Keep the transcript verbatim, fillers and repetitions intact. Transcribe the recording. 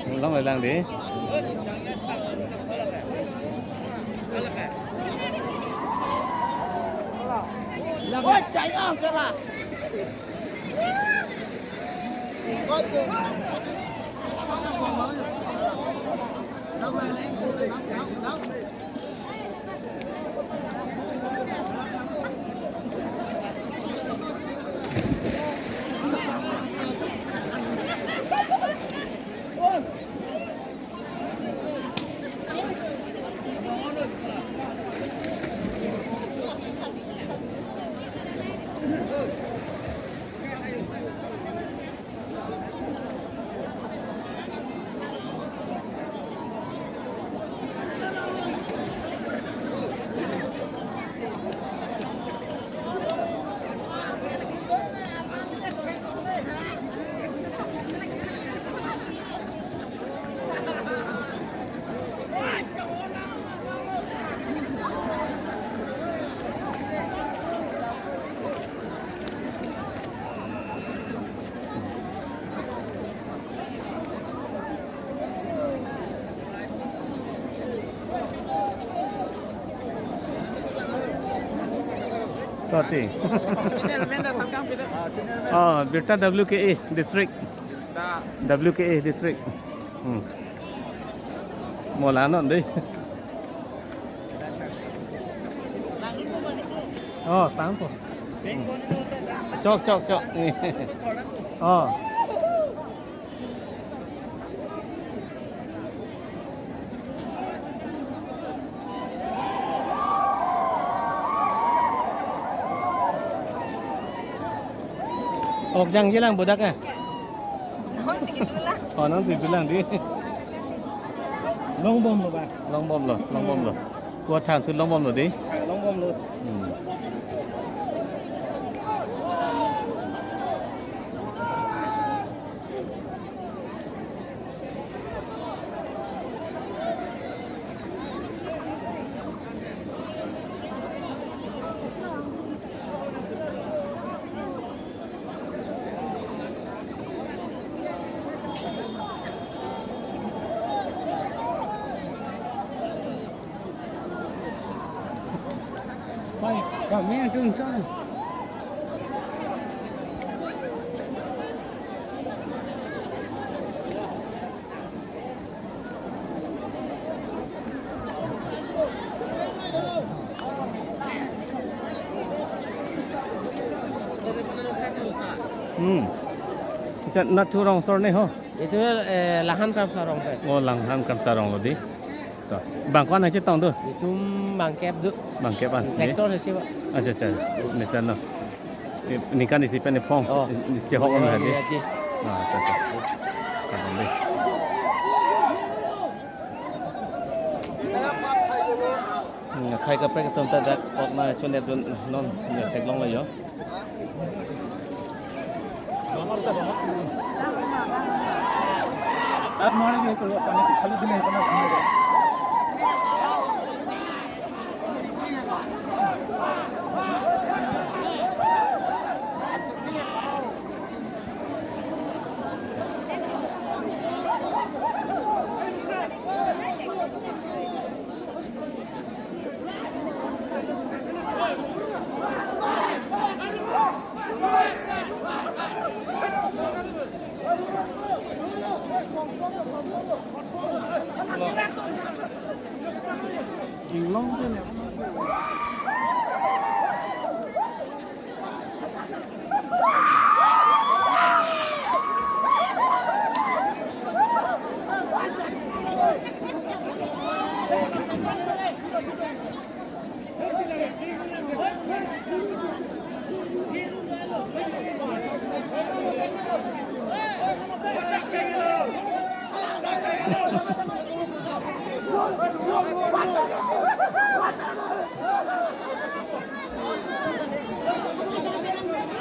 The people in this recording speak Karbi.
Long lang di. Toti. Oh, Birta W K A district. W K A district. Hmm. Mo la non dei. Oh, tangpo. Chok, chok, chok. Oh. Ok jangjilang bodak ah. Nangsi kedulang. Oh, nangsi kedulang di. Longbomlo ba? Longbomlo, longbomlo. Ko thangthu longbomlo di. Longbomlo. Hmm. Pai, kami atum chong. Hmm. Acha, nathu rong sor ne ho? Itu, eh, Langhan Kramsa arong pe. Oh, Langhan Kramsa arong lo di. To. Bang ko-an nangchetong do? Itum bangkep do. Bangkep an. Tractor si, Pak. Acha, acha. Nisan no. Eh, ningkan isi pen iphong. Oh. Isi hok on hadi. Iya, Ji. Ah, acha, acha. Kadon dei. Hmm, akhai kaprek atum ta dak ok nangchonep dun non, ya theklonglo yo.